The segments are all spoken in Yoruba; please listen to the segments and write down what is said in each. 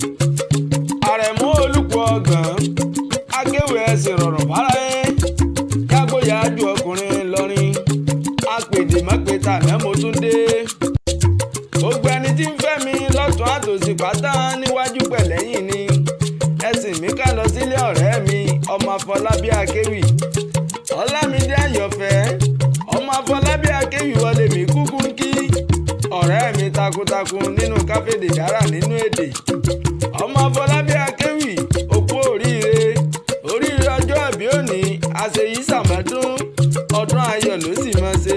Àrẹ̀mú Olùkọ́ ọ̀gàn akéwì ẹ̀sìn rọ̀rọ̀ fáráyé yàgbóyàjú ọkùnrin lọ́rin apèdè mọ́pẹ́ta mẹ́mo tún dé. Gbogbo ẹni tí ń fẹ́ mi lọ́tún àtòsí pátá níwájú pẹ̀lẹ́yìn ni ẹ̀sìn mi ká lọ sílé ọ̀rẹ́ mi ọmọ Afọlábí akéwì Ọlámídé Àyànfẹ́ ọmọ Afọlábí akéwì wọlé mi kúkú ń kí ọ̀rẹ́ mi takuntakun nínú káfíńdì dára nínú èdè ọmọ Afọlábí akéwì òkú oríire oríire ọjọ́ ìbí òní àṣeyí sàmọ́dún ọdún ayọ̀ ló sì máa ṣe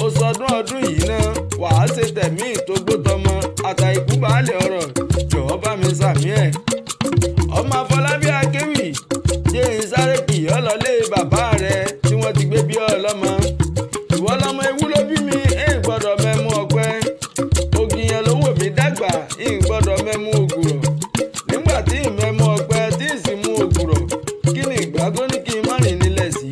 ó sọdún ọdún yìí náà wàá ṣe tẹ̀mí ìtógbótọmọ àtàìkú baálé ọ̀rọ̀ jọ̀wọ́ bá mi sàmí ẹ̀. Ọmọ Afọlábí akéwì jẹ́ ń sáré kì í ọlọ́lé bàbá rẹ̀ tí wọ́n ti gbé bí ọlọ́mọ ìwọ lọmọ ewu ló bí mi ẹ̀ gbọ́dọ̀ mẹ́mú ọpẹ́ ògìyàn ló wò mí dàgbà ẹ̀ gbọ́dọ̀ mẹ́mú ògùrọ̀ nígbà tí ìmẹ̀mú ọpẹ́ tí ì sì mú ògùrọ̀ kí ni ìgbàgbọ́ ní kí n má rìn nílẹ̀ sí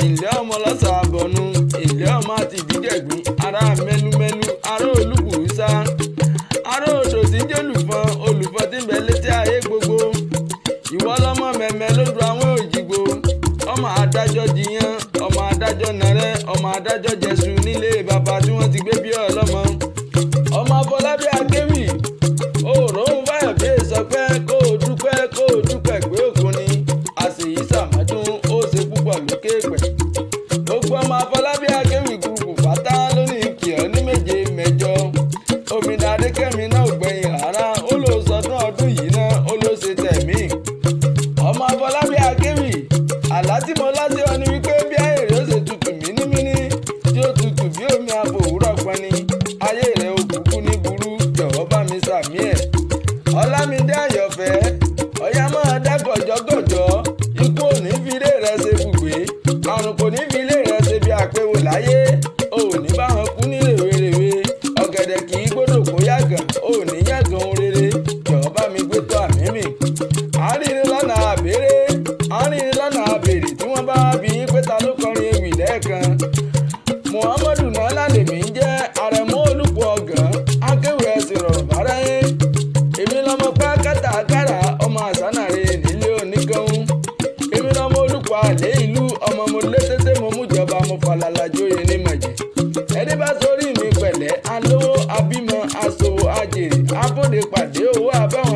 ìlẹ́ ọmọ lọ́sàn àbọ̀nú ìlẹ́ ọmọ àti ìdíjẹ̀gbín ará mẹ́lúmẹ́lú ará olúbùrúsá ará odò tí ń jẹ́ olùfọ́n olùfọ́n tí ń bẹ létí ayé gbogbo ìwọ lọmọ mẹ̀mẹ́ lójú àwọn òjìgbò ọmọ adájọ́ jiyàn ọmọ adájọ́ nàrẹ́ ọmọ adájọ́ jẹ̀sù nílé bàbá tí wọ́n ti gbé bí ọlọ́mọ ọmọ Afọlábí akéwì òòrùn báyọ̀ bí èso pé kó o dúpẹ́ kó o dúpẹ́ pé òkun ni àṣeyí sàmádùn ó ṣe púpọ̀ lókè pẹ̀. Gbogbo ọmọ Afọlábí akéwì gúrùpù pátá lónìí kì ọ́ ní méje mẹ́jọ òmìnira adékẹ́mi náà ò gbẹ̀yìn rárá ó lọ sọdún ọdún yìí náà ó ló ṣe tẹ̀mí. Ọmọ Afọlábí akéwì àlá tí mo lá sí ọ ni wípé bí ayé rẹ̀ ó ṣe tutù mínímíní tí ó tutù bí omi àfòwúrọ̀ pọnni ayé rẹ̀ ò kúkú ní burú jọ̀wọ́ bá mi sàmí ẹ̀. Ọlámídé Àyànfẹ́ ọ̀yá máa dá gọ̀jọ́gọ̀jọ́ ikú ò ní fi ilé rẹ̀ ṣe bùgbé àrùn kò ní fi ilé rẹ̀ ṣe bí àpéwò láyé ò ní bá wọn kú ní rèwerèwe ọ̀gẹ̀dẹ̀ kì í gbọ́dọ̀ kó yàgàn ò ní yàgàn ohun rere jọ̀wọ́ bá mi gbé tó àmì mi. Àárín lọ́nà àbèrè àárín lọ́nà àbèrè tí wọ́n bá bí yín pé ta ló kọrin ewì lẹ́ẹ̀kan Muhammadu nọ́lá lèmi ń jẹ́ Àrẹ̀mú Olùkọ́ ọ̀gàn akéwì ẹ̀sìn rọ̀rọ̀ fáráyé èmi lọmọ pé kátàkárà ọmọ àsánàrè nílé oníkanun èmi lọmọ Olùkọ́ àlẹ́ ìlú ọmọ mo lé tètè mo mú jọba mo falala jóye ní mọ̀jẹ̀ ẹni bá sórí mi pẹ̀lẹ́ alówó abímọ aṣòwò ajèrè abóde pàdé owó abáwọn.